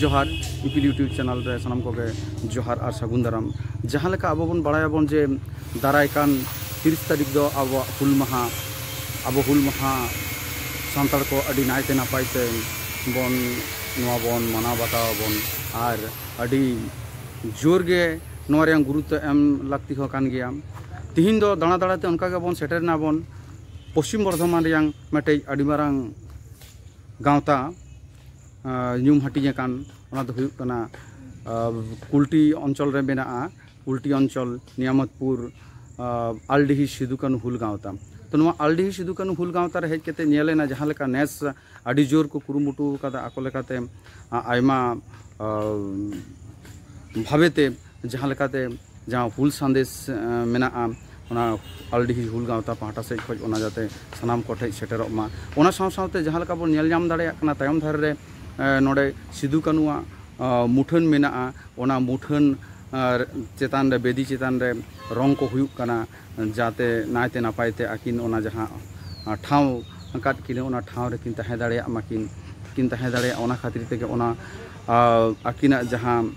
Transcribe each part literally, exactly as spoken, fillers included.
ᱡᱚᱦᱟᱨ, ᱤᱯᱤᱞ YouTube channel ᱨᱮ ᱥᱟᱱᱟᱢ ᱠᱚᱜᱮ ᱡᱚᱦᱟᱨ ᱟᱨ ᱥᱟᱹᱜᱩᱱ ᱫᱟᱨᱟᱢ᱾ ᱡᱟᱦᱟᱸ ᱞᱮᱠᱟ ᱟᱵᱚ ᱵᱚᱱ ᱵᱟᱲᱟᱭᱟᱵᱚᱱ ᱡᱮ ᱫᱟᱨᱟᱭ ᱠᱟᱱ ᱛᱤᱨᱤᱥ ᱛᱟᱹᱨᱤᱠᱷ ᱫᱚ ᱟᱵᱚᱣᱟᱜ ᱦᱩᱞ ᱢᱟᱦᱟ᱾ ᱟᱵᱚ ᱦᱩᱞ ᱢᱟᱦᱟ ᱥᱟᱱᱛᱟᱲ ᱠᱚ ᱟᱹᱰᱤ ᱱᱟᱭᱛᱮ ᱱᱟᱯᱟᱭ ᱛᱮ ᱵᱚᱱ, ᱱᱚᱣᱟ ᱵᱚᱱ ᱢᱟᱱᱟᱣ ᱵᱟᱛᱟᱣ ᱟᱵᱚᱱ ᱟᱨ ᱟᱹᱰᱤ ᱡᱳᱨ ᱜᱮ ᱱᱚᱣᱟ ᱨᱮᱭᱟᱜ ᱜᱩᱨᱩᱛᱛᱚ ᱮᱢ ᱞᱟᱹᱠᱛᱤ ᱦᱚᱸ ᱠᱟᱱ ᱜᱮᱭᱟ᱾ ᱛᱤᱦᱤᱧ ᱫᱚ ᱫᱟᱬᱟ ᱫᱟᱬᱟᱛᱮ ᱚᱱᱠᱟ ᱜᱮᱵᱚᱱ ᱥᱮᱴᱮᱨ ᱮᱱᱟ ᱵᱚᱱ ᱯᱚᱥᱪᱤᱢ ᱵᱚᱨᱫᱷᱚᱢᱟᱱ ᱨᱮᱭᱟᱝ ᱢᱤᱫᱴᱮᱡ ᱟᱹᱰᱤ ᱢᱟᱨᱟᱝ ᱜᱟᱶᱛᱟ, ᱟᱸ, ᱧᱩᱢ ᱦᱟᱹᱴᱤᱧ ᱟᱠᱟᱱ, ᱚᱱᱟ ᱫᱚ ᱦᱩᱭᱩᱜ ᱠᱟᱱᱟ, ᱟᱸ, ᱠᱩᱞᱴᱤ ᱚᱧᱪᱚᱞ ᱨᱮ ᱢᱮᱱᱟᱜᱼᱟ, ᱠᱩᱞᱴᱤ ᱚᱧᱪᱚᱞ, ᱱᱤᱭᱟᱢᱚᱛᱯᱩᱨ, ᱟᱸ, ᱟᱞᱰᱤᱦᱤ ᱥᱤᱫᱩ ᱠᱟᱹᱱᱦᱩ ᱦᱩᱞ ᱜᱟᱶᱛᱟ᱾ ᱛᱚ, ᱱᱚᱣᱟ ᱟᱞᱰᱤᱦᱤ ᱥᱤᱫᱩ ᱠᱟᱹᱱᱦᱩ ᱦᱩᱞ ᱜᱟᱶᱛᱟ ᱨᱮ ᱦᱮᱡ ᱠᱟᱛᱮ ᱧᱮᱞ ᱮᱱᱟ ᱡᱟᱦᱟᱸ ᱞᱮᱠᱟ ᱱᱮᱥ ᱟᱹᱰᱤ ᱡᱳᱨ ᱠᱚ ᱠᱩᱨᱩᱢᱩᱴᱩ ᱟᱠᱟᱫᱟ ᱟᱠᱚ ᱞᱮᱠᱟᱛᱮ, ᱟ-, ᱟᱭᱢᱟ, ᱟ, ᱵᱷᱟᱵᱮ ᱛᱮ ᱡᱟᱦᱟᱸ ᱞᱮᱠᱟᱛᱮ ᱡᱟᱦᱟᱸ ᱦᱩᱞ ᱥᱟᱸᱫᱮᱥ, ᱟ, ᱢᱮᱱᱟᱜᱼᱟ, ᱚᱱᱟ ᱟᱞᱰᱤᱦᱤ ᱦᱩᱞ ᱜᱟᱶᱛᱟ ᱯᱟᱦᱴᱟ ᱥᱮᱫ ᱠᱷᱚᱱ ᱚᱱᱟ ᱡᱟᱛᱮ ᱥᱟᱱᱟᱢ ᱠᱚᱴᱷᱮᱱ ᱥᱮᱴᱮᱨᱚᱜ ᱢᱟ᱾ ᱚᱱᱟ ᱥᱟᱶ ᱥᱟᱶᱛᱮ ᱡᱟᱦᱟᱸ ᱞᱮᱠᱟ ᱵᱚᱱ ᱧᱮᱞ ᱧᱟᱢ ᱫᱟᱲᱮᱭᱟᱜ ᱠᱟᱱᱟ ᱛᱟᱭᱚᱢ ᱫᱷᱟᱨᱮ ᱨᱮ, ᱮ, ᱱᱚᱰᱮ ᱥᱤᱫᱩ ᱠᱟᱹᱱᱩᱣᱟᱜ, ᱟ, ᱢᱩᱴᱷᱟᱹᱱ ᱢᱮᱱᱟᱜᱼᱟ᱾ ᱚᱱᱟ ᱢᱩᱴᱷᱟᱹᱱ, ᱟ, ᱪᱮᱛᱟᱱ ᱨᱮ, ᱵᱮᱫᱤ ᱪᱮᱛᱟᱱ ᱨᱮ ᱨᱚᱝ ᱠᱚ ᱦᱩᱭᱩᱜ ᱠᱟᱱᱟ, ᱡᱟᱛᱮ ᱱᱟᱭᱛᱮ ᱱᱟᱯᱟᱭ ᱛᱮ ᱟᱹᱠᱤᱱ ᱚᱱᱟ ᱡᱟᱦᱟᱸ, ᱟ, ᱴᱷᱟᱶ ᱟᱠᱟᱫ ᱠᱤᱱᱟ, ᱚᱱᱟ ᱴᱷᱟᱶ ᱨᱮᱠᱤᱱ ᱛᱟᱦᱮᱸ ᱫᱟᱲᱮᱭᱟᱜ ᱢᱟᱠᱤᱱ, ᱠᱤᱱ ᱛᱟᱦᱮᱸ ᱫᱟᱲᱮᱭᱟᱜᱼᱟ᱾ ᱚᱱᱟ ᱠᱷᱟᱹᱛᱤᱨ ᱛᱮᱜᱮ ᱚᱱᱟ, ᱟ, ᱟᱹᱠᱤᱱᱟᱜ ᱡᱟᱦᱟᱸ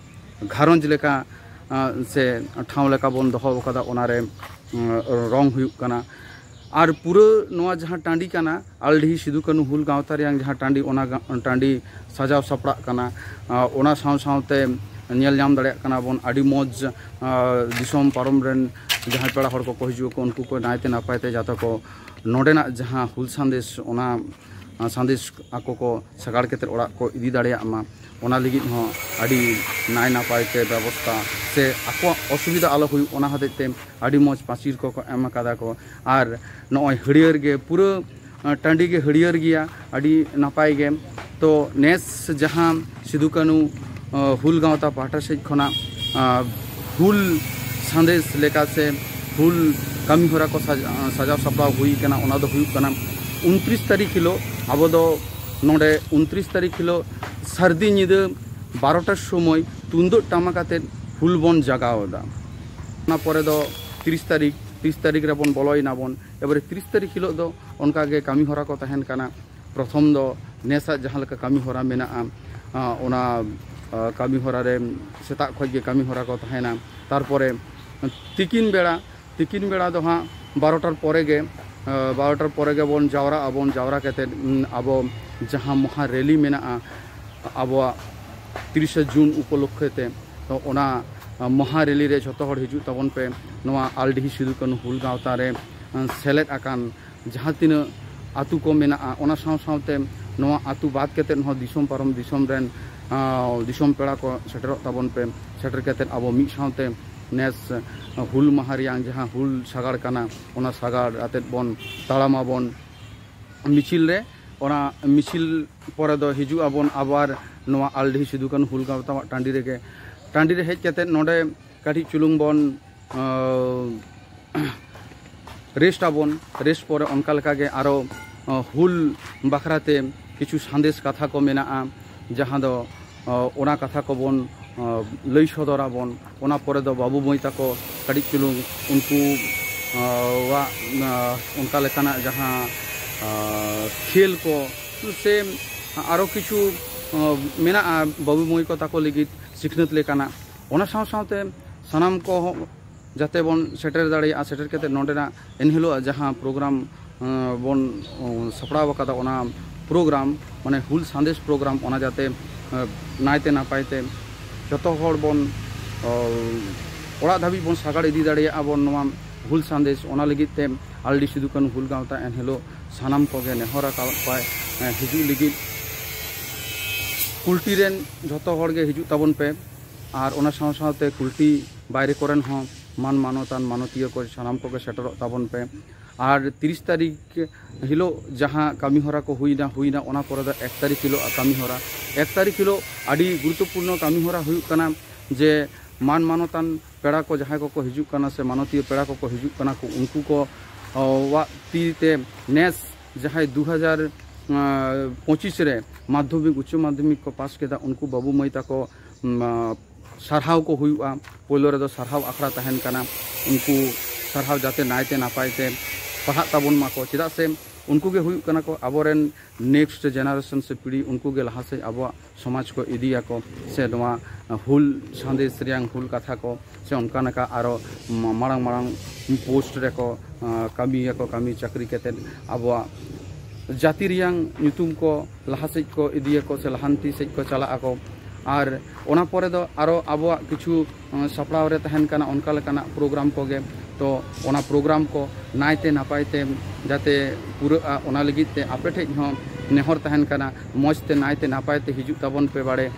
ᱜᱷᱟᱨᱚᱸᱡᱽ ᱞᱮᱠᱟ, ᱟ, ᱥᱮ ᱴᱷᱟᱶ ᱞᱮᱠᱟ ᱵᱚᱱ ᱫᱚᱦᱚ ᱟᱠᱟᱫᱟ, ᱚᱱᱟᱨᱮ, ᱩᱸ, ᱨᱚᱝ ᱦᱩᱭᱩᱜ ᱠᱟᱱᱟ᱾ ᱟᱨ ᱯᱩᱨᱟᱹ ᱱᱚᱣᱟ ᱡᱟᱦᱟᱸ ᱴᱟᱺᱰᱤ ᱠᱟᱱᱟ, ᱟᱞᱰᱤᱦᱤ ᱥᱤᱫᱩ ᱠᱟᱹᱱᱦᱩ ᱦᱩᱞ ᱜᱟᱶᱛᱟ ᱨᱮᱭᱟᱝ ᱡᱟᱦᱟᱸ ᱴᱟᱺᱰᱤ, ᱚᱱᱟ ᱜᱟ-, ᱴᱟᱺᱰᱤ ᱥᱟᱡᱟᱣ ᱥᱟᱯᱲᱟᱜ ᱠᱟᱱᱟ᱾ ᱟ, ᱚᱱᱟ ᱥᱟᱶ ᱥᱟᱶᱛᱮ ᱧᱮᱞ ᱧᱟᱢ ᱫᱟᱲᱮᱭᱟᱜ ᱠᱟᱱᱟ ᱵᱚᱱ ᱟᱹᱰᱤ ᱢᱚᱡᱽ, ᱟ, ᱫᱤᱥᱚᱢ ᱯᱟᱨᱚᱢ ᱨᱮᱱ ᱡᱟᱦᱟᱸᱭ ᱯᱮᱲᱟ ᱦᱚᱲ ᱠᱚᱠᱚ ᱦᱤᱡᱩᱜ ᱟᱠᱚ, ᱩᱱᱠᱩ ᱠᱚ ᱱᱟᱭᱛᱮ ᱱᱟᱯᱟᱭ ᱛᱮ ᱡᱟᱛᱮ ᱠᱚ ᱱᱚᱰᱮᱱᱟᱜ ᱡᱟᱦᱟᱸ ᱦᱩᱞ ᱥᱟᱸᱫᱮᱥ, ᱚᱱᱟ, ᱟ, ᱥᱟᱸᱫᱮᱥ ᱟᱠᱚ ᱠᱚ ᱥᱟᱜᱟᱲ ᱠᱟᱛᱮ ᱚᱲᱟᱜ ᱠᱚ ᱤᱫᱤ ᱫᱟᱲᱮᱭᱟᱜ ᱢᱟ, ᱚᱱᱟ ᱞᱟᱹᱜᱤᱫ ᱦᱚᱸ ᱟᱹᱰᱤ ᱱᱟᱭ ᱱᱟᱯᱟᱭ ᱛᱮ ᱵᱮᱵᱚᱥᱛᱷᱟ ᱥᱮ ᱟᱠᱚᱣᱟᱜ ᱚᱥᱩᱵᱤᱫᱷᱟ ᱟᱞᱚ ᱦᱩᱭᱩᱜ, ᱚᱱᱟ ᱦᱚᱛᱮᱡ ᱛᱮ ᱟᱹᱰᱤ ᱢᱚᱡᱽ ᱯᱟᱹᱪᱤᱨ ᱠᱚᱠᱚ ᱮᱢ ᱟᱠᱟᱫᱟ ᱠᱚ᱾ ᱟᱨ ᱱᱚᱜᱼᱚᱭ ᱦᱟᱹᱨᱭᱟᱹᱲ ᱜᱮ, ᱯᱩᱨᱟᱹ, ᱟ, ᱴᱟᱺᱰᱤ ᱜᱮ ᱦᱟᱹᱨᱭᱟᱹᱲ ᱜᱮᱭᱟ, ᱟᱹᱰᱤ ᱱᱟᱯᱟᱭ ᱜᱮ᱾ ᱛᱚ, ᱱᱮᱥ ᱡᱟᱦᱟᱸ ᱥᱤᱫᱩ ᱠᱟᱹᱱᱦᱩ, ᱟ, ᱦᱩᱞ ᱜᱟᱶᱛᱟ ᱯᱟᱦᱴᱟ ᱥᱮᱫ ᱠᱷᱚᱱᱟᱜ, ᱟ, ᱦᱩᱞ ᱥᱟᱸᱫᱮᱥ ᱞᱮᱠᱟ ᱥᱮ ᱦᱩᱞ ᱠᱟᱹᱢᱤ ᱦᱚᱨᱟ ᱠᱚ ᱥᱟᱡ-, ᱟ, ᱥᱟᱡᱟᱣ ᱥᱟᱯᱲᱟᱣ ᱦᱩᱭ ᱠᱟᱱᱟ, ᱚᱱᱟ ᱫᱚ ᱦᱩᱭᱩᱜ ᱠᱟᱱᱟ ᱩᱱᱛᱨᱤᱥ ᱛᱟᱹᱨᱤᱠᱷ ᱦᱤᱞᱳᱜ᱾ ᱟᱵᱚ ᱫᱚ ᱱᱚᱰᱮ ᱩᱱᱛᱨᱤᱥ ᱛᱟᱹᱨᱤᱠᱷ ᱦᱤᱞᱳᱜ ᱥᱟᱹᱨᱫᱤ ᱧᱤᱫᱟᱹ ᱵᱟᱨᱚᱴᱟᱨ ᱥᱚᱢᱚᱭ ᱛᱩᱢᱫᱟᱹᱜ ᱴᱟᱢᱟᱠ ᱟᱛᱮᱫ ᱦᱩᱞ ᱵᱚᱱ ᱡᱟᱜᱟᱣ ᱮᱫᱟ᱾ ᱚᱱᱟ ᱯᱚᱨᱮ ᱫᱚ ᱛᱤᱨᱤᱥ ᱛᱟᱹᱨᱤᱠᱷ, ᱛᱤᱨᱤᱥ ᱛᱟᱹᱨᱤᱠᱷ ᱨᱮᱵᱚᱱ ᱵᱚᱞᱚᱭᱮᱱᱟ ᱵᱚᱱ᱾ ᱮᱵᱟᱨᱮ ᱛᱤᱨᱤᱥ ᱛᱟᱹᱨᱤᱠᱷ ᱦᱤᱞᱳᱜ ᱫᱚ ᱚᱱᱠᱟ ᱜᱮ ᱠᱟᱹᱢᱤ ᱦᱚᱨᱟ ᱠᱚ ᱛᱟᱦᱮᱱ ᱠᱟᱱᱟ᱾ ᱯᱨᱚᱛᱷᱚᱢ ᱫᱚ ᱱᱮᱥᱟᱜ ᱡᱟᱦᱟᱸ ᱞᱮᱠᱟ ᱠᱟᱹᱢᱤ ᱦᱚᱨᱟ ᱢᱮᱱᱟᱜᱼᱟ, ᱟᱸ, ᱚᱱᱟ, ᱟᱸ, ᱠᱟᱹᱢᱤ ᱦᱚᱨᱟ ᱨᱮ ᱥᱮᱛᱟᱜ ᱠᱷᱚᱱ ᱜᱮ ᱠᱟᱹᱢᱤ ᱦᱚᱨᱟ ᱠᱚ ᱛᱟᱦᱮᱱᱟ᱾ ᱛᱟᱨᱯᱚᱨᱮ ᱛᱤᱠᱤᱱ ᱵᱮᱲᱟ, ᱛᱤᱠᱤᱱ ᱵᱮᱲᱟ ᱫᱚ ᱦᱟᱸᱜ ᱵᱟᱨᱚᱴᱟᱨ ᱯᱚᱨᱮ ᱜᱮ, ᱟᱸ, ᱵᱟᱨᱚᱴᱟᱨ ᱯᱚᱨᱮ ᱜᱮᱵᱚᱱ ᱡᱟᱣᱨᱟᱜ ᱟᱵᱚᱱ᱾ ᱡᱟᱣᱨᱟ ᱠᱟᱛᱮᱫ, ᱩᱸ, ᱟᱵᱚ ᱡᱟᱦᱟᱸ ᱢᱚᱦᱟ ᱨᱮᱞᱤ ᱢᱮᱱᱟᱜᱼᱟ ᱟᱵᱚᱣᱟᱜ ᱛᱤᱨᱤᱥᱟ ᱡᱩᱱ ᱩᱯᱚᱞᱚᱠᱠᱷᱮ ᱛᱮ, ᱛᱚ ᱚᱱᱟ, ᱟᱸ, ᱢᱚᱦᱟ ᱨᱮᱞᱤ ᱨᱮ ᱡᱷᱚᱛᱚ ᱦᱚᱲ ᱦᱤᱡᱩᱜ ᱛᱟᱵᱚᱱ ᱯᱮ᱾ ᱱᱚᱣᱟ ᱟᱞᱰᱤᱦᱤ ᱥᱤᱫᱩ ᱠᱟᱹᱱᱦᱩ ᱦᱩᱞ ᱜᱟᱶᱛᱟ ᱨᱮ, ᱟᱸ, ᱥᱮᱞᱮᱫ ᱟᱠᱟᱱ ᱡᱟᱦᱟᱸ ᱛᱤᱱᱟᱹᱜ ᱟᱹᱛᱩ ᱠᱚ ᱢᱮᱱᱟᱜᱼᱟ, ᱚᱱᱟ ᱥᱟᱶ ᱥᱟᱶᱛᱮ ᱱᱚᱣᱟ ᱟᱹᱛᱩ ᱵᱟᱫ ᱠᱟᱛᱮᱫ ᱦᱚᱸ ᱫᱤᱥᱚᱢ ᱯᱟᱨᱚᱢ ᱫᱤᱥᱚᱢ ᱨᱮᱱ, ᱟᱸ, ᱫᱤᱥᱚᱢ ᱯᱮᱲᱟ ᱠᱚ ᱥᱮᱴᱮᱨᱚᱜ ᱛᱟᱵᱚᱱ ᱯᱮ᱾ ᱥᱮᱴᱮᱨ ᱠᱟᱛᱮᱫ ᱟᱵᱚ ᱢᱤᱫ ᱥᱟᱶᱛᱮ ᱱᱮᱥ ᱦᱩᱞ ᱢᱟᱦᱟ ᱨᱮᱭᱟᱜ ᱡᱟᱦᱟᱸ ᱦᱩᱞ ᱥᱟᱜᱟᱲ ᱠᱟᱱᱟ, ᱚᱱᱟ ᱥᱟᱜᱟᱲ ᱟᱛᱮᱫ ᱵᱚᱱ ᱛᱟᱲᱟᱢ ᱟᱵᱚᱱ ᱢᱤᱪᱷᱤᱞ ᱨᱮ᱾ ᱚᱱᱟ ᱢᱤᱪᱷᱤᱞ ᱯᱚᱨᱮ ᱫᱚ ᱦᱤᱡᱩᱜ ᱟᱵᱚᱱ ᱟᱵᱟᱨ ᱱᱚᱣᱟ ᱟᱞᱰᱤᱦᱤ ᱥᱤᱫᱩ ᱠᱟᱹᱱᱦᱩ ᱦᱩᱞ ᱜᱟᱶᱛᱟᱣᱟᱜ ᱴᱟᱺᱰᱤ ᱨᱮᱜᱮ᱾ ᱴᱟᱺᱰᱤ ᱨᱮ ᱦᱮᱡ ᱠᱟᱛᱮᱫ ᱱᱚᱰᱮ ᱠᱟᱹᱴᱤᱡ ᱪᱩᱞᱩᱝ ᱵᱚᱱ, ᱟᱸ, ᱨᱮᱥᱴ ᱟᱵᱚᱱ᱾ ᱨᱮᱥᱴ ᱯᱚᱨᱮ ᱚᱱᱠᱟ ᱞᱮᱠᱟᱜᱮ ᱟᱨᱚ, ᱟᱸ, ᱦᱩᱞ ᱵᱟᱠᱷᱨᱟᱛᱮ ᱠᱤᱪᱷᱩ ᱥᱟᱸᱫᱮᱥ ᱠᱟᱛᱷᱟ ᱠᱚ ᱢᱮᱱᱟᱜᱼᱟ, ᱡᱟᱦᱟᱸ ᱫᱚ, ᱟᱸ, ᱚᱱᱟ ᱠᱟᱛᱷᱟ ᱠᱚᱵᱚᱱ, ᱟᱸ, ᱞᱟᱹᱭ ᱥᱚᱫᱚᱨ ᱟᱵᱚᱱ᱾ ᱚᱱᱟ ᱯᱚᱨᱮ ᱫᱚ ᱵᱟᱹᱵᱩ ᱢᱟᱹᱭ ᱛᱟᱠᱚ ᱠᱟᱹᱴᱤᱡ ᱪᱩᱞᱩᱝ ᱩᱱᱠᱩ, ᱟᱸ, ᱣᱟᱜ, ᱟᱸ, ᱚᱱᱠᱟ ᱞᱮᱠᱟᱱᱟᱜ ᱡᱟᱦᱟᱸ, ᱟᱸ, ᱠᱷᱮᱞ ᱠᱚ ᱥᱮ ᱟᱨᱚ ᱠᱤᱪᱷᱩ, ᱟᱸ, ᱢᱮᱱᱟᱜᱼᱟ ᱵᱟᱹᱵᱩ ᱢᱟᱹᱭ ᱠᱚ ᱛᱟᱠᱚ ᱞᱟᱹᱜᱤᱫ ᱥᱤᱠᱷᱱᱟᱹᱛ ᱞᱮᱠᱟᱱᱟᱜ, ᱚᱱᱟ ᱥᱟᱶ ᱥᱟᱶᱛᱮ ᱥᱟᱱᱟᱢ ᱠᱚ ᱡᱟᱛᱮ ᱵᱚᱱ ᱥᱮᱴᱮᱨ ᱫᱟᱲᱮᱭᱟᱜᱼᱟ᱾ ᱥᱮᱴᱮᱨ ᱠᱟᱛᱮ ᱱᱚᱰᱮᱱᱟᱜ ᱮᱱᱦᱤᱞᱳᱜ ᱡᱟᱦᱟᱸ ᱯᱨᱳᱜᱨᱟᱢ, ᱟᱸ, ᱵᱚᱱ, ᱟᱸ, ᱥᱟᱯᱲᱟᱣ ᱟᱠᱟᱫᱟ, ᱚᱱᱟ ᱯᱨᱳᱜᱨᱟᱢ, ᱢᱟᱱᱮ ᱦᱩᱞ ᱥᱟᱸᱫᱮᱥ ᱯᱨᱳᱜᱨᱟᱢ, ᱚᱱᱟ ᱡᱟᱛᱮ, ᱟᱸ, ᱱᱟᱭᱛᱮ ᱱᱟᱯᱟᱭ ᱛᱮ ᱡᱚᱛᱚ ᱦᱚᱲ ᱵᱚᱱ, ᱟᱸ, ᱚᱲᱟᱜ ᱫᱷᱟᱹᱵᱤᱡ ᱵᱚᱱ ᱥᱟᱜᱟᱲ ᱤᱫᱤ ᱫᱟᱲᱮᱭᱟᱜᱼᱟ ᱵᱚᱱ ᱱᱚᱣᱟ ᱦᱩᱞ ᱥᱟᱸᱫᱮᱥ᱾ ᱚᱱᱟ ᱞᱟᱹᱜᱤᱫ ᱛᱮ ᱟᱞᱰᱤ ᱥᱤᱫᱩ ᱠᱟᱹᱱᱦᱩ ᱦᱩᱞ ᱜᱟᱶᱛᱟ ᱮᱱᱦᱤᱞᱳᱜ ᱥᱟᱱᱟᱢ ᱠᱚᱜᱮ ᱱᱮᱦᱚᱨ ᱟᱠᱟᱫ ᱠᱚᱣᱟᱭ, ᱟᱸ, ᱦᱤᱡᱩᱜ ᱞᱟᱹᱜᱤᱫ᱾ ᱠᱩᱞᱴᱤ ᱨᱮᱱ ᱡᱚᱛᱚ ᱦᱚᱲ ᱜᱮ ᱦᱤᱡᱩᱜ ᱛᱟᱵᱚᱱ ᱯᱮ᱾ ᱟᱨ ᱚᱱᱟ ᱥᱟᱶ ᱥᱟᱶᱛᱮ ᱠᱩᱞᱴᱤ ᱵᱟᱭᱨᱮ ᱠᱚᱨᱮᱱ ᱦᱚᱸ ᱢᱟᱱ ᱢᱟᱱᱚᱛᱟᱱ ᱢᱟᱱᱚᱛᱤᱭᱟᱹ ᱠᱚ ᱥᱟᱱᱟᱢ ᱠᱚᱜᱮ ᱥᱮᱴᱮᱨᱚᱜ ᱛᱟᱵᱚᱱ ᱯᱮ᱾ ᱟᱨ ᱛᱤᱨᱤᱥ ᱛᱟᱹᱨᱤᱠᱷ ᱦᱤᱞᱳᱜ ᱡᱟᱦᱟᱸ ᱠᱟᱹᱢᱤ ᱦᱚᱨᱟ ᱠᱚ ᱦᱩᱭᱱᱟ, ᱦᱩᱭᱱᱟ, ᱚᱱᱟ ᱯᱚᱨᱮ ᱫᱚ ᱮᱠ ᱛᱟᱹᱨᱤᱠᱷ ᱦᱤᱞᱳᱜ ᱠᱟᱹᱢᱤ ᱦᱚᱨᱟ᱾ ᱮᱠ ᱛᱟᱹᱨᱤᱠᱷ ᱦᱤᱞᱳᱜ ᱟᱹᱰᱤ ᱜᱩᱨᱩᱛᱛᱚᱯᱩᱨᱱᱚ ᱠᱟᱹᱢᱤ ᱦᱚᱨᱟ ᱦᱩᱭᱩᱜ ᱠᱟᱱᱟ ᱡᱮ ᱢᱟᱱ ᱢᱟᱱᱚᱛᱟᱱ ᱯᱮᱲᱟ ᱠᱚ ᱡᱟᱦᱟᱸᱭ ᱠᱚᱠᱚ ᱦᱤᱡᱩᱜ ᱠᱟᱱᱟ ᱥᱮ ᱢᱟᱱᱚᱛᱤᱭᱟᱹ ᱯᱮᱲᱟ ᱠᱚᱠᱚ ᱦᱤᱡᱩᱜ ᱠᱟᱱᱟ ᱠᱚ, ᱩᱱᱠᱩ ᱠᱚ, ᱚ, ᱣᱟᱜ ᱛᱤ ᱛᱮ ᱱᱮᱥ ᱡᱟᱦᱟᱸᱭ ᱫᱩ ᱦᱟᱡᱟᱨ ᱯᱚᱸᱪᱤᱥ ᱨᱮ ᱢᱟᱫᱽᱫᱷᱚᱢᱤᱠ, ᱩᱪᱪᱚ ᱢᱟᱫᱽᱫᱷᱚᱢᱤᱠ ᱠᱚ ᱯᱟᱥ ᱠᱮᱫᱟ, ᱩᱱᱠᱩ ᱵᱟᱹᱵᱩ ᱢᱟᱹᱭ ᱛᱟᱠᱚ, ᱩᱢ, ᱥᱟᱨᱦᱟᱣ ᱠᱚ ᱦᱩᱭᱩᱜᱼᱟ᱾ ᱯᱳᱭᱞᱳ ᱨᱮᱫᱚ ᱥᱟᱨᱦᱟᱣ ᱟᱠᱷᱲᱟ ᱛᱟᱦᱮᱱ ᱠᱟᱱᱟ, ᱩᱱᱠᱩ ᱥᱟᱨᱦᱟᱣ ᱡᱟᱛᱮ ᱱᱟᱭᱛᱮ ᱱᱟᱯᱟᱭ ᱛᱮ ᱯᱟᱲᱦᱟᱜ ᱛᱟᱵᱚᱱ ᱢᱟᱠᱚ, ᱪᱮᱫᱟᱜ ᱥᱮ ᱩᱱᱠᱩ ᱜᱮ ᱦᱩᱭᱩᱜ ᱠᱟᱱᱟ ᱠᱚ ᱟᱵᱚᱨᱮᱱ next generation ᱥᱮ ᱯᱤᱲᱦᱤ, ᱩᱱᱠᱩ ᱜᱮ ᱞᱟᱦᱟ ᱥᱮᱫ ᱟᱵᱚᱣᱟᱜ ᱥᱚᱢᱟᱡᱽ ᱠᱚ ᱤᱫᱤᱭᱟᱠᱚ, ᱥᱮ ᱱᱚᱣᱟ ᱦᱩᱞ ᱥᱟᱸᱫᱮᱥ ᱨᱮᱭᱟᱝ ᱦᱩᱞ ᱠᱟᱛᱷᱟ ᱠᱚ ᱥᱮ ᱚᱱᱠᱟ ᱞᱮᱠᱟ ᱟᱨᱚ ᱢᱟᱲᱟᱝ ᱢᱟᱲᱟᱝ ᱯᱳᱥᱴ ᱨᱮᱠᱚ ᱠᱟᱹᱢᱤᱭᱟᱠᱚ, ᱠᱟᱹᱢᱤ ᱪᱟᱹᱠᱨᱤ ᱠᱟᱛᱮᱫ ᱟᱵᱚᱣᱟᱜ ᱡᱟᱹᱛᱤ ᱨᱮᱭᱟᱝ ᱧᱩᱛᱩᱢ ᱠᱚ ᱞᱟᱦᱟ ᱥᱮᱫ ᱠᱚ ᱤᱫᱤᱭᱟᱠᱚ ᱥᱮ ᱞᱟᱦᱟᱱᱛᱤ ᱥᱮᱫ ᱠᱚ ᱪᱟᱞᱟᱜ ᱟᱠᱚ᱾ ᱟᱨ ᱚᱱᱟ ᱯᱚᱨᱮ ᱫᱚ ᱟᱨᱚ ᱟᱵᱚᱣᱟᱜ ᱠᱤᱪᱷᱩ ᱥᱟᱯᱲᱟᱣ ᱨᱮ ᱛᱟᱦᱮᱱ ᱠᱟᱱᱟ ᱚᱱᱠᱟ ᱞᱮᱠᱟᱱᱟᱜ ᱯᱨᱳᱜᱨᱟᱢ ᱠᱚᱜᱮ᱾ ᱛᱚ ᱚᱱᱟ ᱯᱨᱳᱜᱨᱟᱢ ᱠᱚ ᱱᱟᱭᱛᱮ ᱱᱟᱯᱟᱭ ᱛᱮ ᱡᱟᱛᱮ ᱯᱩᱨᱟᱹᱜᱼᱟ, ᱚᱱᱟ ᱞᱟᱹᱜᱤᱫ ᱛᱮ ᱟᱯᱮ ᱴᱷᱮᱡ ᱦᱚᱸ ᱱᱮᱦᱚᱨ ᱛᱟᱦᱮᱱ ᱠᱟᱱᱟ, ᱢᱚᱡᱽ ᱛᱮ ᱱᱟᱭᱛᱮ ᱱᱟᱯᱟᱭ ᱛᱮ ᱦᱤᱡᱩᱜ ᱛᱟᱵᱚᱱ ᱯᱮ ᱵᱟᱲᱮ᱾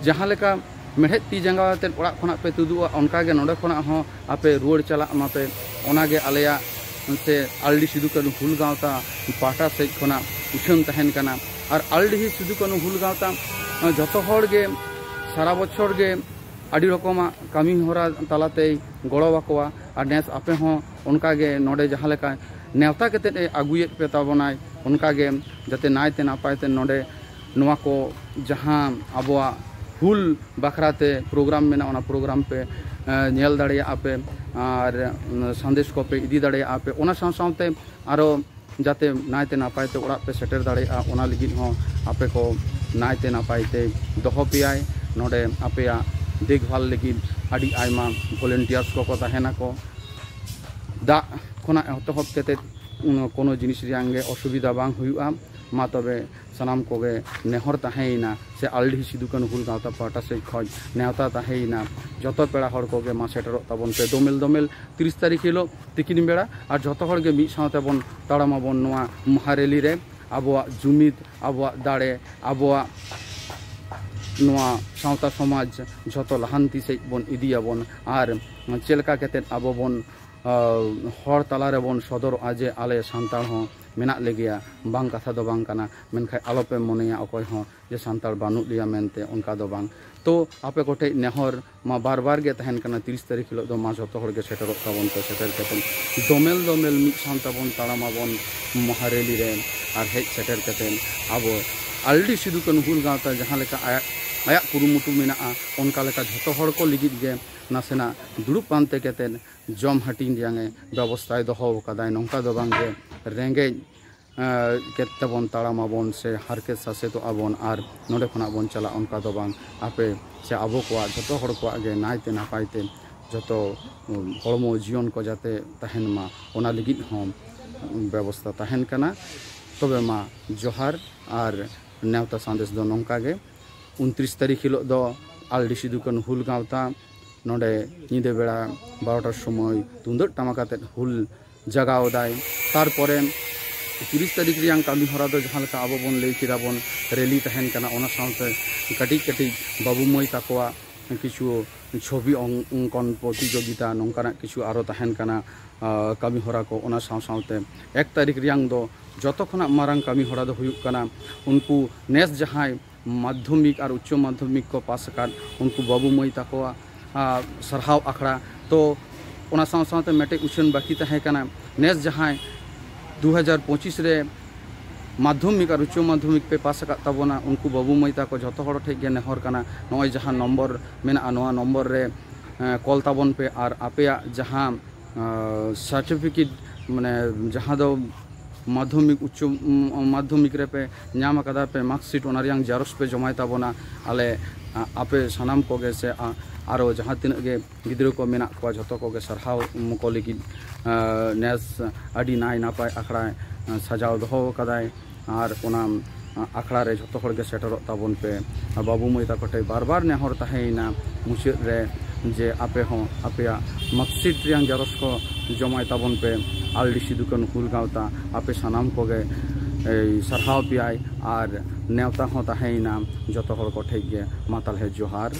ᱡᱟᱦᱟᱸ ᱞᱮᱠᱟ ᱢᱮᱲᱦᱮᱫ ᱛᱤ ᱡᱟᱸᱜᱟ ᱟᱛᱮᱫ ᱚᱲᱟᱜ ᱠᱷᱚᱱᱟᱜ ᱯᱮ ᱛᱩᱫᱩᱜᱼᱟ, ᱚᱱᱠᱟᱜᱮ ᱱᱚᱰᱮ ᱠᱷᱚᱱᱟᱜ ᱦᱚᱸ ᱟᱯᱮ ᱨᱩᱣᱟᱹᱲ ᱪᱟᱞᱟᱜ ᱢᱟᱯᱮ᱾ ᱚᱱᱟᱜᱮ ᱟᱞᱮᱭᱟᱜ ᱥᱮ ᱟᱞᱰᱤ ᱥᱤᱫᱩ ᱠᱟᱹᱱᱦᱩ ᱦᱩᱞ ᱜᱟᱶᱛᱟ ᱯᱟᱦᱴᱟ ᱥᱮᱫ ᱠᱷᱚᱱᱟᱜ ᱩᱪᱷᱟᱹᱱ ᱛᱟᱦᱮᱱ ᱠᱟᱱᱟ᱾ ᱟᱨ ᱟᱞᱰᱤᱦᱤ ᱥᱤᱫᱩ ᱠᱟᱹᱱᱦᱩ ᱦᱩᱞ ᱜᱟᱶᱛᱟ ᱡᱚᱛᱚ ᱦᱚᱲ ᱜᱮ ᱥᱟᱨᱟ ᱵᱚᱪᱷᱚᱨ ᱜᱮ ᱟᱹᱰᱤ ᱨᱚᱠᱚᱢᱟᱜ ᱠᱟᱹᱢᱤ ᱦᱚᱨᱟ ᱛᱟᱞᱟᱛᱮᱭ ᱜᱚᱲᱚ ᱟᱠᱚᱣᱟ᱾ ᱟᱨ ᱱᱮᱥ ᱟᱯᱮ ᱦᱚᱸ ᱚᱱᱠᱟᱜᱮ ᱱᱚᱰᱮ ᱡᱟᱦᱟᱸ ᱞᱮᱠᱟ ᱱᱮᱣᱛᱟ ᱠᱟᱛᱮᱫ ᱮ ᱟᱹᱜᱩᱭᱮᱫ ᱯᱮ ᱛᱟᱵᱚᱱᱟᱭ, ᱚᱱᱠᱟᱜᱮ ᱡᱟᱛᱮ ᱱᱟᱭᱛᱮ ᱱᱟᱯᱟᱭ ᱛᱮ ᱱᱚᱰᱮ ᱱᱚᱣᱟ ᱠᱚ ᱡᱟᱦᱟᱸ ᱟᱵᱚᱣᱟᱜ ᱦᱩᱞ ᱵᱟᱠᱷᱨᱟ ᱛᱮ ᱯᱨᱳᱜᱨᱟᱢ ᱢᱮᱱᱟᱜᱼᱟ, ᱚᱱᱟ ᱯᱨᱳᱜᱨᱟᱢ ᱯᱮ ᱧᱮᱞ ᱫᱟᱲᱮᱭᱟᱜᱼᱟ ᱯᱮ ᱟᱨ ᱥᱟᱸᱫᱮᱥ ᱠᱚᱯᱮ ᱤᱫᱤ ᱫᱟᱲᱮᱭᱟᱜᱼᱟ ᱯᱮ᱾ ᱚᱱᱟ ᱥᱟᱶ ᱥᱟᱶᱛᱮ ᱟᱨᱚ ᱡᱟᱛᱮ ᱱᱟᱭᱛᱮ ᱱᱟᱯᱟᱭ ᱛᱮ ᱚᱲᱟᱜ ᱯᱮ ᱥᱮᱴᱮᱨ ᱫᱟᱲᱮᱭᱟᱜᱼᱟ, ᱚᱱᱟ ᱞᱟᱹᱜᱤᱫ ᱦᱚᱸ ᱟᱯᱮ ᱠᱚ ᱱᱟᱭᱛᱮ ᱱᱟᱯᱟᱭ ᱛᱮ ᱫᱚᱦᱚ ᱯᱮᱭᱟᱭ᱾ ᱱᱚᱰᱮ ᱟᱯᱮᱭᱟᱜ ᱫᱮᱠᱷᱵᱷᱟᱞ ᱞᱟᱹᱜᱤᱫ ᱟᱹᱰᱤ ᱟᱭᱢᱟ ᱵᱷᱚᱞᱮᱱᱴᱤᱭᱟᱨᱥ ᱠᱚᱠᱚ ᱛᱟᱦᱮᱱᱟᱠᱚ᱾ ᱫᱟᱜ ᱠᱷᱚᱱᱟᱜ ᱮᱛᱚᱦᱚᱵ ᱠᱟᱛᱮ ᱠᱳᱱᱳ ᱡᱤᱱᱤᱥ ᱨᱮᱭᱟᱜ ᱜᱮ ᱚᱥᱩᱵᱤᱫᱷᱟ ᱵᱟᱝ ᱦᱩᱭᱩᱜᱼᱟ᱾ ᱢᱟ ᱛᱚᱵᱮ ᱥᱟᱱᱟᱢ ᱠᱚᱜᱮ ᱱᱮᱦᱚᱨ ᱛᱟᱦᱮᱸᱭᱮᱱᱟ ᱥᱮ ᱟᱞᱰᱤᱦᱤ ᱥᱤᱫᱩ ᱠᱟᱹᱱᱦᱩ ᱦᱩᱞ ᱜᱟᱶᱛᱟ ᱯᱟᱦᱴᱟ ᱥᱮᱫ ᱠᱷᱚᱱ ᱱᱮᱣᱛᱟ ᱛᱟᱦᱮᱸᱭᱮᱱᱟ, ᱡᱚᱛᱚ ᱯᱮᱲᱟ ᱦᱚᱲ ᱠᱚᱜᱮ ᱢᱟ ᱥᱮᱴᱮᱨᱚᱜ ᱛᱟᱵᱚᱱ ᱯᱮ ᱫᱚᱢᱮᱞ ᱫᱚᱢᱮᱞ ᱛᱤᱨᱤᱥ ᱛᱟᱹᱨᱤᱠᱷ ᱦᱤᱞᱳᱜ ᱛᱤᱠᱤᱱ ᱵᱮᱲᱟ᱾ ᱟᱨ ᱡᱚᱛᱚ ᱦᱚᱲ ᱜᱮ ᱢᱤᱫ ᱥᱟᱶ ᱛᱮᱵᱚᱱ ᱛᱟᱲᱟᱢ ᱟᱵᱚᱱ ᱱᱚᱣᱟ ᱢᱚᱦᱟ ᱨᱮᱞᱤ ᱨᱮ᱾ ᱟᱵᱚᱣᱟᱜ ᱡᱩᱢᱤᱫ, ᱟᱵᱚᱣᱟᱜ ᱫᱟᱲᱮ, ᱟᱵᱚᱣᱟᱜ ᱱᱚᱣᱟ ᱥᱟᱶᱛᱟ ᱥᱚᱢᱟᱡᱽ ᱡᱷᱚᱛᱚ ᱞᱟᱦᱟᱱᱛᱤ ᱥᱮᱫ ᱵᱚᱱ ᱤᱫᱤᱭᱟᱵᱚᱱ᱾ ᱟᱨ ᱪᱮᱫ ᱞᱮᱠᱟ ᱠᱟᱛᱮᱫ ᱟᱵᱚ ᱵᱚᱱ ᱦᱚᱲ ᱛᱟᱞᱟ ᱨᱮᱵᱚᱱ ᱥᱚᱫᱚᱨᱚᱜᱼᱟ ᱡᱮ ᱟᱞᱮ ᱥᱟᱱᱛᱟᱲ ᱦᱚᱸ ᱢᱮᱱᱟᱜ ᱞᱮᱜᱮᱭᱟ, ᱵᱟᱝ ᱠᱟᱛᱷᱟ ᱫᱚ ᱵᱟᱝ ᱠᱟᱱᱟ, ᱢᱮᱱᱠᱷᱟᱱ ᱟᱞᱚᱯᱮ ᱢᱚᱱᱮᱭᱟ ᱚᱠᱚᱭ ᱦᱚᱸ ᱡᱮ ᱥᱟᱱᱛᱟᱲ ᱵᱟᱹᱱᱩᱜ ᱞᱮᱭᱟ ᱢᱮᱱᱛᱮ, ᱚᱱᱠᱟ ᱫᱚ ᱵᱟᱝ᱾ ᱛᱚ ᱟᱯᱮ ᱠᱚᱴᱷᱮᱡ ᱱᱮᱦᱚᱨ ᱢᱟ ᱵᱟᱨ ᱵᱟᱨ ᱜᱮ ᱛᱟᱦᱮᱱ ᱠᱟᱱᱟ, ᱛᱤᱨᱤᱥ ᱛᱟᱹᱨᱤᱠᱷ ᱦᱤᱞᱳᱜ ᱫᱚ ᱢᱟ ᱡᱚᱛᱚ ᱦᱚᱲ ᱜᱮ ᱥᱮᱴᱮᱨᱚᱜ ᱛᱟᱵᱚᱱ ᱯᱮ, ᱥᱮᱴᱮᱨ ᱠᱟᱛᱮ ᱫᱚᱢᱮᱞ ᱫᱚᱢᱮᱞ ᱢᱤᱫ ᱥᱟᱶ ᱛᱟᱵᱚᱱ ᱛᱟᱲᱟᱢ ᱟᱵᱚᱱ ᱢᱚᱦᱟ ᱨᱮᱞᱤ ᱨᱮ᱾ ᱟᱨ ᱦᱮᱡ ᱥᱮᱴᱮᱨ ᱠᱟᱛᱮ ᱟᱵᱚ ᱟᱞᱰᱤ ᱥᱤᱫᱩ ᱠᱟᱹᱱᱦᱩ ᱦᱩᱞ ᱜᱟᱶᱛᱟ ᱡᱟᱦᱟᱸ ᱞᱮᱠᱟ ᱟᱭᱟᱜ ᱟᱭᱟᱜ ᱠᱩᱨᱩᱢᱩᱴᱩ ᱢᱮᱱᱟᱜᱼᱟ, ᱚᱱᱠᱟ ᱞᱮᱠᱟ ᱡᱷᱚᱛᱚ ᱦᱚᱲ ᱠᱚ ᱞᱟᱹᱜᱤᱫ ᱜᱮ ᱱᱟᱥᱮᱱᱟᱜ ᱫᱩᱲᱩᱵ ᱯᱟᱱᱛᱮ ᱠᱟᱛᱮ ᱡᱚᱢ ᱦᱟᱹᱴᱤᱧ ᱨᱮᱭᱟᱝ ᱮ ᱵᱮᱵᱚᱥᱛᱷᱟᱭ ᱫᱚᱦᱚ ᱟᱠᱟᱫᱟᱭ᱾ ᱱᱚᱝᱠᱟ ᱫᱚ ᱵᱟᱝ ᱡᱮ ᱨᱮᱸᱜᱮᱡ ᱮᱸ, ᱠᱮᱫ ᱛᱮᱵᱚᱱ ᱛᱟᱲᱟᱢᱟᱵᱚᱱ ᱥᱮ ᱦᱟᱨᱠᱮᱛ ᱥᱟᱥᱮᱛᱚᱜ ᱟᱵᱚᱱ ᱟᱨ ᱱᱚᱰᱮ ᱠᱷᱚᱱᱟᱜ ᱵᱚᱱ ᱪᱟᱞᱟᱜ, ᱚᱱᱠᱟ ᱫᱚ ᱵᱟᱝ᱾ ᱟᱯᱮ ᱥᱮ ᱟᱵᱚ ᱠᱚᱣᱟᱜ, ᱡᱷᱚᱛᱚ ᱦᱚᱲ ᱠᱚᱣᱟᱜ ᱜᱮ ᱱᱟᱭᱛᱮ ᱱᱟᱯᱟᱭ ᱛᱮ ᱡᱷᱚᱛᱚ, ᱩᱢ, ᱦᱚᱲᱢᱚ ᱡᱤᱭᱚᱱ ᱠᱚ ᱡᱟᱛᱮ ᱛᱟᱦᱮᱱ ᱢᱟ, ᱚᱱᱟ ᱞᱟᱹᱜᱤᱫ ᱦᱚᱸ, ᱩᱢ, ᱵᱮᱵᱚᱥᱛᱷᱟ ᱛᱟᱦᱮᱱ ᱠᱟᱱᱟ᱾ ᱛᱚᱵᱮ ᱢᱟ ᱡᱚᱦᱟᱨ, ᱟᱨ ᱱᱮᱣᱛᱟ ᱥᱟᱸᱫᱮᱥ ᱫᱚ ᱱᱚᱝᱠᱟ ᱜᱮ᱾ ᱩᱱᱛᱨᱤᱥ ᱛᱟᱹᱨᱤᱠᱷ ᱦᱤᱞᱳᱜ ᱫᱚ ᱟᱞᱰᱤ ᱥᱤᱫᱩ ᱠᱟᱹᱱᱦᱩ ᱦᱩᱞ ᱜᱟᱶᱛᱟ ᱱᱚᱰᱮ ᱧᱤᱫᱟᱹ ᱵᱮᱲᱟ ᱵᱟᱨᱚᱴᱟᱨ ᱥᱚᱢᱚᱭ ᱛᱩᱢᱫᱟᱹᱜ ᱴᱟᱢᱟᱠ ᱟᱛᱮᱫ ᱦᱩᱞ ᱡᱟᱜᱟᱣ ᱫᱟᱭ᱾ ᱛᱟᱨᱯᱚᱨᱮ ᱛᱤᱨᱤᱥ ᱛᱟᱹᱨᱤᱠᱷ ᱨᱮᱭᱟᱜ ᱠᱟᱹᱢᱤ ᱦᱚᱨᱟ ᱫᱚ ᱡᱟᱦᱟᱸ ᱞᱮᱠᱟ ᱟᱵᱚ ᱵᱚᱱ ᱞᱟᱹᱭ ᱠᱮᱫᱟ ᱵᱚᱱ, ᱨᱮᱞᱤ ᱛᱟᱦᱮᱱ ᱠᱟᱱᱟ, ᱚᱱᱟ ᱥᱟᱶᱛᱮ ᱠᱟᱹᱴᱤᱡ ᱠᱟᱹᱴᱤᱡ ᱵᱟᱹᱵᱩ ᱢᱟᱹᱭ ᱛᱟᱠᱚᱣᱟᱜ ᱠᱤᱪᱷᱩ ᱪᱷᱚᱵᱤ ᱚᱝ-, ᱚᱝᱠᱚᱱ ᱯᱨᱚᱛᱤᱡᱳᱜᱤᱛᱟ, ᱱᱚᱝᱠᱟᱱᱟᱜ ᱠᱤᱪᱷᱩ ᱟᱨᱚ ᱛᱟᱦᱮᱱ ᱠᱟᱱᱟ, ᱟ, ᱠᱟᱹᱢᱤ ᱦᱚᱨᱟ ᱠᱚ᱾ ᱚᱱᱟ ᱥᱟᱶ ᱥᱟᱶᱛᱮ ᱮᱠ ᱛᱟᱹᱨᱤᱠᱷ ᱨᱮᱭᱟᱜ ᱫᱚ ᱡᱚᱛᱚ ᱠᱷᱚᱱᱟᱜ ᱢᱟᱨᱟᱝ ᱠᱟᱹᱢᱤ ᱦᱚᱨᱟ ᱫᱚ ᱦᱩᱭᱩᱜ ᱠᱟᱱᱟ, ᱩᱱᱠᱩ ᱱᱮᱥ ᱡᱟᱦᱟᱸᱭ ᱢᱟᱫᱽᱫᱷᱚᱢᱤᱠ ᱟᱨ ᱩᱪᱪᱚ ᱢᱟᱫᱽᱫᱷᱚᱢᱤᱠ ᱠᱚ ᱯᱟᱥ ᱟᱠᱟᱫ ᱩᱱᱠᱩ ᱵᱟᱹᱵᱩ ᱢᱟᱹᱭ ᱛᱟᱠᱚᱣᱟᱜ, ᱟ, ᱥᱟᱨᱦᱟᱣ ᱟᱠᱷᱲᱟ᱾ ᱛᱚ, ᱚᱱᱟ ᱥᱟᱶ ᱥᱟᱶᱛᱮ ᱢᱤᱫᱴᱮᱡ ᱩᱪᱷᱟᱹᱱ ᱵᱟᱹᱠᱤ ᱛᱟᱦᱮᱸ ᱠᱟᱱᱟ, ᱱᱮᱥ ᱡᱟᱦᱟᱸᱭ ᱫᱩ ᱦᱟᱡᱟᱨ ᱯᱚᱸᱪᱤᱥ ᱨᱮ ᱢᱟᱫᱽᱫᱷᱚᱢᱤᱠ ᱟᱨ ᱩᱪᱪᱚ ᱢᱟᱫᱽᱫᱷᱚᱢᱤᱠ ᱯᱮ ᱯᱟᱥ ᱟᱠᱟᱫ ᱛᱟᱵᱚᱱᱟ, ᱩᱱᱠᱩ ᱵᱟᱹᱵᱩ ᱢᱟᱹᱭ ᱛᱟᱠᱚ ᱡᱷᱚᱛᱚ ᱦᱚᱲ ᱴᱷᱮᱱ ᱜᱮ ᱱᱮᱦᱚᱨ ᱠᱟᱱᱟ, ᱱᱚᱜᱼᱚᱭ ᱡᱟᱦᱟᱸ ᱱᱚᱢᱵᱚᱨ ᱢᱮᱱᱟᱜᱼᱟ, ᱱᱚᱣᱟ ᱱᱚᱢᱵᱚᱨ ᱨᱮ, ᱮ, ᱠᱚᱞ ᱛᱟᱵᱚᱱ ᱯᱮ ᱟᱨ ᱟᱯᱮᱭᱟᱜ ᱡᱟᱦᱟᱸ, ᱟ, ᱥᱟᱨᱴᱤᱯᱷᱤᱠᱮᱴ, ᱢᱟᱱᱮ, ᱡᱟᱦᱟᱸ ᱫᱚ ᱢᱟᱫᱽᱫᱷᱚᱢᱤᱠ, ᱩᱪᱪᱚ, ᱩᱢ, ᱢᱟᱫᱽᱫᱷᱚᱢᱤᱠ ᱨᱮᱯᱮ ᱧᱟᱢ ᱟᱠᱟᱫᱟ ᱯᱮ ᱢᱟᱨᱠᱥᱤᱴ, ᱚᱱᱟ ᱨᱮᱭᱟᱝ ᱡᱮᱨᱚᱠᱥ ᱯᱮ ᱡᱚᱢᱟᱭ ᱛᱟᱵᱚᱱᱟ᱾ ᱟᱞᱮ, ᱟ, ᱟᱯᱮ ᱥᱟᱱᱟᱢ ᱠᱚᱜᱮ ᱥᱮ, ᱟ, ᱟᱨᱚ ᱡᱟᱦᱟᱸ ᱛᱤᱱᱟᱹᱜ ᱜᱮ ᱜᱤᱫᱽᱨᱟᱹ ᱠᱚ ᱢᱮᱱᱟᱜ ᱠᱚᱣᱟ, ᱡᱷᱚᱛᱚ ᱠᱚᱜᱮ ᱥᱟᱨᱦᱟᱣ ᱠᱚ ᱞᱟᱹᱜᱤᱫ, ᱟ, ᱱᱮᱥ ᱟᱹᱰᱤ ᱱᱟᱭ ᱱᱟᱯᱟᱭ ᱟᱠᱷᱲᱟ, ᱟ, ᱥᱟᱡᱟᱣ ᱫᱚᱦᱚ ᱟᱠᱟᱫᱟᱭ᱾ ᱟᱨ ᱚᱱᱟ, ᱟ, ᱟᱠᱷᱲᱟ ᱨᱮ ᱡᱷᱚᱛᱚ ᱦᱚᱲ ᱜᱮ ᱥᱮᱴᱮᱨᱚᱜ ᱛᱟᱵᱚᱱ ᱯᱮ᱾ ᱟᱨ ᱵᱟᱹᱵᱩ ᱢᱟᱹᱭ ᱛᱟᱠᱚ ᱴᱷᱮᱱ ᱵᱟᱨ ᱵᱟᱨ ᱱᱮᱦᱚᱨ ᱛᱟᱦᱮᱸᱭᱮᱱᱟ ᱢᱩᱪᱟᱹᱫ ᱨᱮ, ᱡᱮ ᱟᱯᱮ ᱦᱚᱸ ᱟᱯᱮᱭᱟᱜ ᱢᱟᱨᱠᱥᱤᱴ ᱨᱮᱭᱟᱝ ᱡᱮᱨᱚᱠᱥ ᱠᱚ ᱡᱚᱢᱟᱭ ᱛᱟᱵᱚᱱ ᱯᱮ᱾ ᱟᱞᱰᱤ ᱥᱤᱫᱩ ᱠᱟᱹᱱᱦᱩ ᱦᱩᱞ ᱜᱟᱶᱛᱟ ᱟᱯᱮ ᱥᱟᱱᱟᱢ ᱠᱚᱜᱮ, ᱮᱭ, ᱥᱟᱨᱦᱟᱣ ᱯᱮᱭᱟᱭ ᱟᱨ ᱱᱮᱣᱛᱟ ᱦᱚᱸ ᱛᱟᱦᱮᱸᱭᱮᱱᱟ ᱡᱷᱚᱛᱚ ᱦᱚᱲ ᱠᱚ ᱴᱷᱮᱱ ᱜᱮ᱾ ᱢᱟ ᱛᱟᱦᱞᱮ ᱡᱚᱦᱟᱨ᱾